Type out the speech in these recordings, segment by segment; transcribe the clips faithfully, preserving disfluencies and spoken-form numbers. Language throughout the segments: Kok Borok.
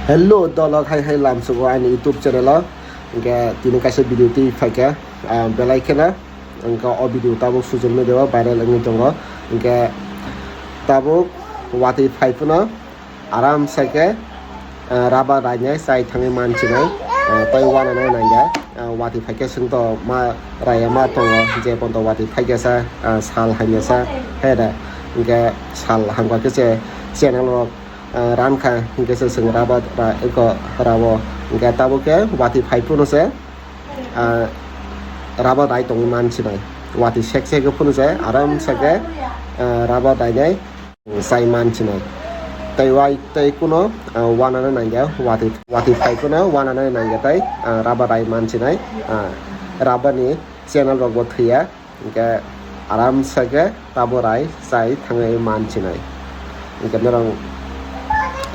Hello dolok, hai hai lamsugo ani YouTube channel o. Hingke tini kaisa video twi phaikha, ah, belai kheno hingke o video tabuk social media o viral wngwi tongo. Hingke tabuk watwi phai phano aram se khe, ah, rubber rainai chai thangwi manchinai, ah, tei uananai nangya, ah, watwi phaikhe chwngto ma raya ma tongo je ponto watwi phaikhe sa, ah, sal hamya sa he da. Hingke sal hamkha khe se channel rok ah, rankha, hingke se chwng rubber ra-, eko rao, hingke tabuk khe watwi phai phano se, ah, rubber rai tongwi manchinai. Watwi sek sek phano se aram se khe, ah, rubber rainai chai manchinai. Tei wai tei kuno, ah, uanana nangya, watwi, watwi phai kuno uanana nangya tei, ah, rubber rai manchinai, ah, rubber ni channel rok bo thwiya. Hingke aram se khe tabo rai chai thangwi manchinai. Hingke norok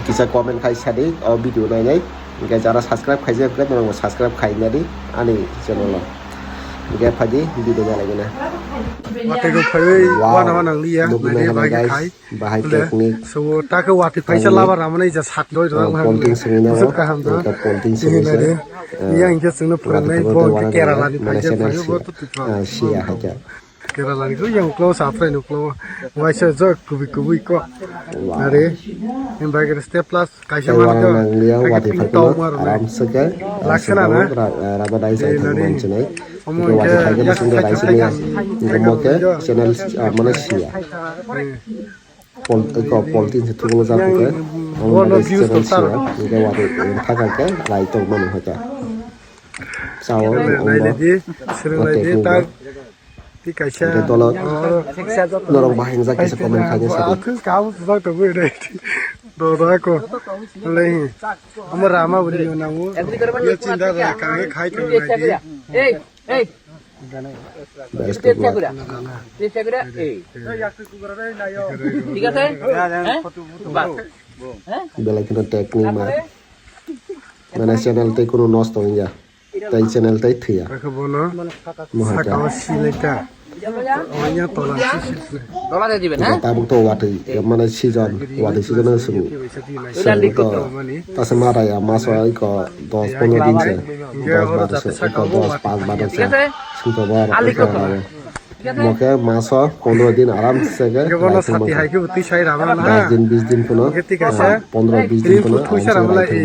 kisa comment khai sadi o video nainai. Hingke jara subscribe khaijak hingke norok bo subscribe khainadi ani channel o. Hingke phaidi video nalaigina. Watwi rok phaiwi Wow. Wana wana liya, Nugwi naidi mangkha bai guys. Khai. Bahai Hole, technique. So, ta khe watwi phaisa Tangwi. Laba ramani ja sat roi rang Ah, hang polting le. Singwi nabo. Busuk kaham da. Hingke polting Singwi singwi nade. se, ah, Iya hingke chwngno watwi phrwngnai phano bo tei hingke wana Kerala ni nangya. Mana phai channel phai bo sia. to twi Ah, sia haja. Kerala ni ko yang klo sa phai no klo. Waisa jo kubi kubi ko. Wow. Are. Himba gere step plus kaisa Tei man wana ko. Nangya Hake watwi ping phai tau phano mar ne. Aram se ke, ah, Laksana singko na. Ra-, ah, raba dai sai Iya, thang nade. Manchinai. Omo Hingke hingke watwi phai phano ya singko sai dai sai sini. Kan. Hingke mo ke channel, ah, mana sia. Hmm. Pol-, eko poltin se thuklo jak hwnkhe, Yang ang bono nai views channel to sar. Sio, hwnkhe wari, eh, thaka khe lai tong mano hwnkhe. Sao, Nai, ang nai bo le di, sero bo nai di, technique ta, bo. Ti kaisa. Hwnkhe dolo, Oh. Norok bahai wngjak kisa comment khaina sadi. Aku kau sudah tunggu ini. Dodo aku. Lei. Ama rama beri nangu. Agree karo Ye chinda da kami khai kami nai di. Hey, hey. Best of luck. চেষ্টা করা। চেষ্টা করা। এই। ঠিক আছে? হ্যাঁ? বাস। হ্যাঁ? Belai kheno technique ma. তারপরে? Mane channel tei kuno nosto wngya. Tei channel tei thwiya. Khe bono Mohai sakao ta. Silai ta. Oya tola si silai. ডলারে দিবেন, হ্যাঁ? Tabuk to watwi, mane season, watwi season o sung. Sung to tasa ma raya maso iko dos pondro din se, dos baro se, iko dos panch baro se, sung to bar, iko raya. Moke maso pondro din aram se ke, Iko bono sati hai ke uti sai rama na. Dos din, bis din kuno, pondro bis din kuno, aram se raithang moke.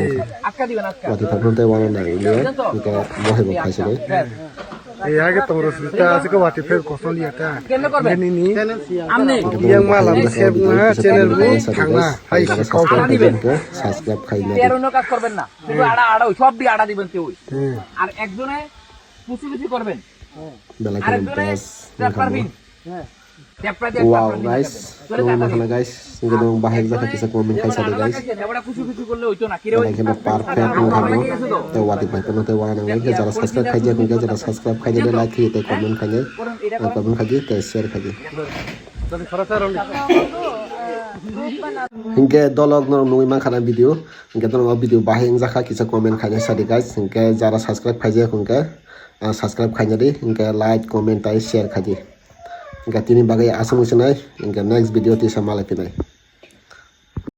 আটকা দিবেন, আটকা। Watwi thapno tei wana nai liya, iko mohai bo khai se nai. Ei, age tong rw sini ta, aswk watwi phai kosong liya ta. কেন করবেন? Nini. আপনি। Yang malam sep na channel bu thangna. Hai, subscribe khai na. তেরো কাজ করবেন না। শুধু আড়া, আড়া, ওই সব দিয়ে আড়া দিবেন কেউ। Hmm. আর একজনে কুচি কুচি করবেন। Belai kheno best wngkha mo. Wow, guys. Nung nung hana, guys. Nung nung bahai jaka kisa comment khai sadi, guys. Belai kheno perfect wngkha mo. Tei watwi phai phano tei wana nang khe jara subscribe khai jak khe jara subscribe khai jak, like khai tei comment khai jak. Comment khai jak tei share khai jak. Hinkhe dolok norok nugwi mankha na video. Hinkhe norok o video bahai wngjakha kisa comment khai jak sadi, guys. Hinkhe jara subscribe khai jak hinkhe, ah, subscribe khai jak di. Hinkhe like, comment tei share khai di. Hingke tini bagwi aswk wngsinai, hingke next video tisa malai phinai.